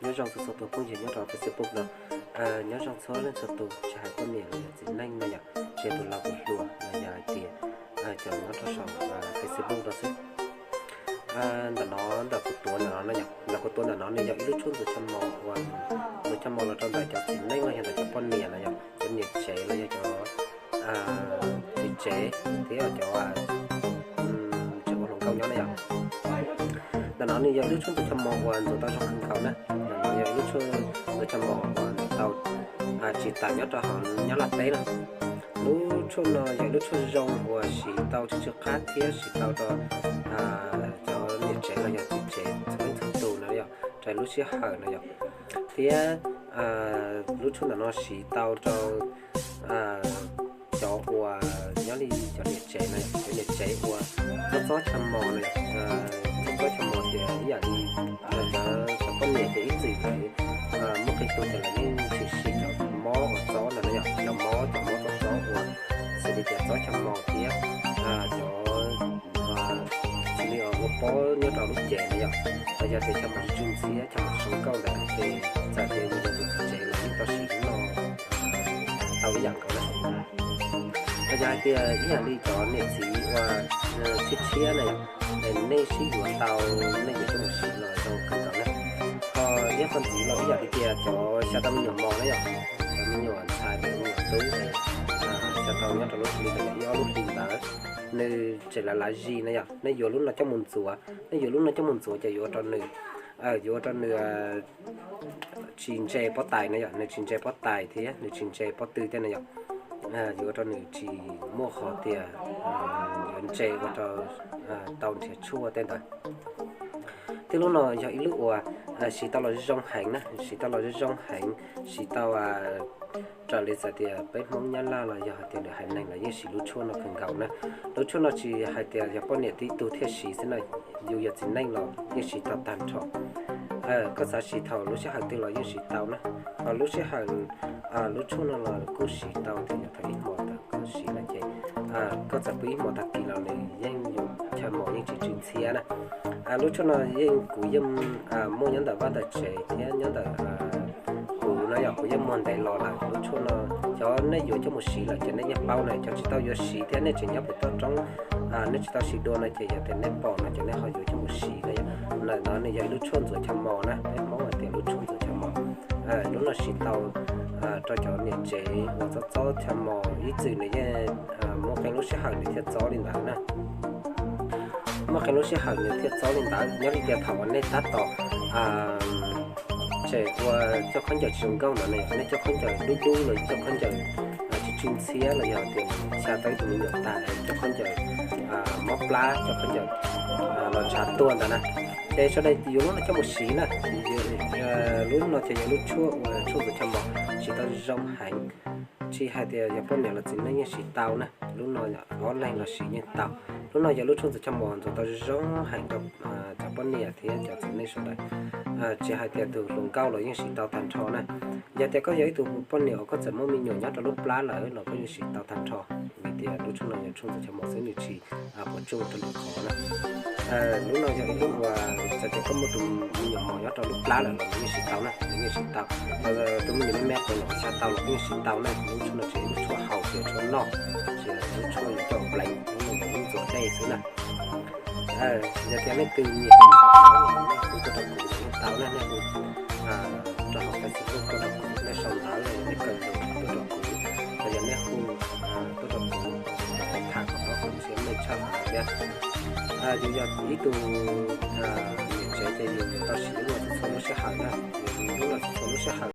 Nyob zoo txhua tus phooj ywg nyob rau Facebook no, nyob zoo txhua leej txhua tus, tsis hais poj niam los yog txiv neej no yom, tsis hais tus laus tus hluas los yog hais tias cov nyob rau saum Facebook no xwb. Ntawm no, ntawm kuv tuav ntawm no, ntawm kuv tuav ntawm no nws yog ib lub tshuaj ntxuav chaw mos uas ntxuav chaw mos los rau ntawm cov txiv neej los yog ntawm cov poj niam no yom, cov niam tsev los yog cov txiv tsev thiab cov tseem ua hluas nkauj nyob na yom. Ntawm no nws yog ib lub tshuaj ntxuav chaw mos uas ntxuav tau zoo kawg nkaus na. Ntawm no yog ib lub tshuaj ntxuav chaw mos uas ntxuav tau tsis tas nyob rau hauv Nyab Laj teb na. Lub tshuaj no yog ib lub tshuaj zoo uas siv tau tsw tsw qab thiab siv tau rau cov niam tsev los yog txiv tsev txhua leej txhua tus na yom, rau lub sij hawm no yom. Thiab lub tshuaj ntawm no siv tau rau cov uas nyob li cov niam tsev no, cov niam tsev uas txob txob chaw mos no, txob txob chaw mos tias ib yam li cov, cov poj niam ces ib txwm lawv muaj qee tus ces lawv yeej tshwm sim cov mob uas txob ntawd na yom, cov mob, cov mob txob txob uas xws li tias txob chaw mos thiab cov xws li ua pob nyob rau lub cev na yom, los yog tias chaw mos tsw ntxhiab, chaw mos zoo nkauj ntawd ces txawm tias yus yog tus txiv tsev los yeej tau siv lub no tau ib yam nkaus na. Los yog hais tias ib yam li cov niam txiv uas tshiab tshiab na yom, nej sib yuav tau, nej yuav coj mus siv los zoo kawg nkaus na. Ho ib qho ntxiv los ib yam li tias cov xyaw tau me nyuam mos na yom, cov me nyuam ntxhais me nyuam tub, xyaw tau nyob rau lub hli ntawd, ib ob lub hli ntawd, nws tseem lav lav zis na yom, nej yuav lub no coj mus ntxuav, nej yuav lub no coj mus ntxuav ces yuav ua rau nws, yuav ua rau nws tsis ntse pob tais na yom, nws tsis ntse pob tais thiab nws tsis ntse pob tw thiab na yom. Yuav ua rau nws tsis muaj qhov tias yuav ntse ua rau tau nrhiav tshuaj tej ntawd. Thiab lub no yog ib lub uas siv tau los zoo heev na, siv tau los zoo heev, siv tau raws li txawm tias peb Hmoob Nyab Laj los yog hais tias lwm haiv neeg los yeej siv lub tshuaj no kawg nkaus na. Lub tshuaj no tsis hais tias yog poj niam tib tug thiaj siv xwb na, yus yog txiv neej los yeej siv tau tag nrho. Koj xav siv thaum lub sij hawm twg los yeej siv tau na. Ho lub sij hawm, lub tshuaj no los kuj siv tau tias yog thaum ib hmo tawm koj siv no ces koj txawm pw ib hmo tag kis los nws yeej yus chaw mos yeej tsis tsw ntxhiab na. Lub tshuaj no yeej kuv yeej muaj nyob ntawm vaj ntawm tsev thiab nyob ntawm kuv no yog kuv yeej muag ntev los lawm. Lub tshuaj no cov nej yuav coj mus siv lawm ces nej yeej paub na, cov tsis tau yuav siv thiab nej tseem nyob pem toj roob, nej tsis tau siv dua no ces yog tias nej pom no ces nej ho yuav coj mus siv na yom. Ntawm no nws yog ib lub tshuaj ntxuav chaw mos na, peb Hmoob hais tias lub tshuaj ntxuav chaw mos. Lub no siv tau rau cov niam tsev uas txob txob chaw mos ib txwm nws yeej muaj qee lub sij hawm nws thiaj txob li ntawd na. Muaj qee lub sij hawm nws thiaj txob li ntawd, nyob li tias thaum uas nej tab tom tseem ua coj khaub ncaws tsis zoo nkauj ntawd na, nej coj khaub ncaws dub dub los coj khaub ncaws tsis tsw ntxhiab los yog tias xya tau ib tug me nyuam tag coj khaub ncaws mob plab, coj khaub ncaws los ntshav tuag ntawd na, ces sawv daws yuav lub no coj mus siv na. Lub no ces yog lub tshuaj uas tshuaj ntxuav chaw mos siv tau zoo heev. Tsis hais tias yog poj niam los txiv neej yeej siv tau na, lub no ob leeg los siv yeej tau. Lub no yog lub tshuaj ntxuav chaw mos ntxuav tau zoo heev rau cov poj niam thiab cov txiv neej sawv daws. Tsis hais tias tus hluas nkauj los yeej siv tau tag nrho na. Yog tias koj yog ib tug poj niam uas koj txawm muaj me nyuam nyob rau lub plab lawm los koj yeej siv tau tag nrho, vim tias lub tshuaj no yog tshuaj ntxuav chaw mos xwb, nws tsis pov tsum rau lwm qhov na. Lub no yog ib lub uas txawm tias koj muaj tus me nyuam mos nyob rau lub plab lawm los nws yeej siv tau na, nws yeej siv tau. Tus me nyuam me me qhuav los xya tau los yeej siv tau na. Lub tshuaj no tsis yog lub tshuaj haus, tsis yog tshuaj noj, tsis yog lub tshuaj yuav coj pleev, lub no yog lub ntxuav dej xwb na. Yog tias leej twg nyiam xav tau los nej hu tuaj rau kuv yeej tau na, nej hu rau hauv Facebook tuaj rau kuv, nej sau ntawv los yog nej kawm lus tuaj rau kuv, los yog nej hu tuaj rau kuv, tham kom paub kuv ntshiab nej tshaj qhov no thiab. Yus yog ib tug niam tsev ces yus yuav tau siv lub no txhua lub sij hawm na, yus lub no txhua lub sij hawm.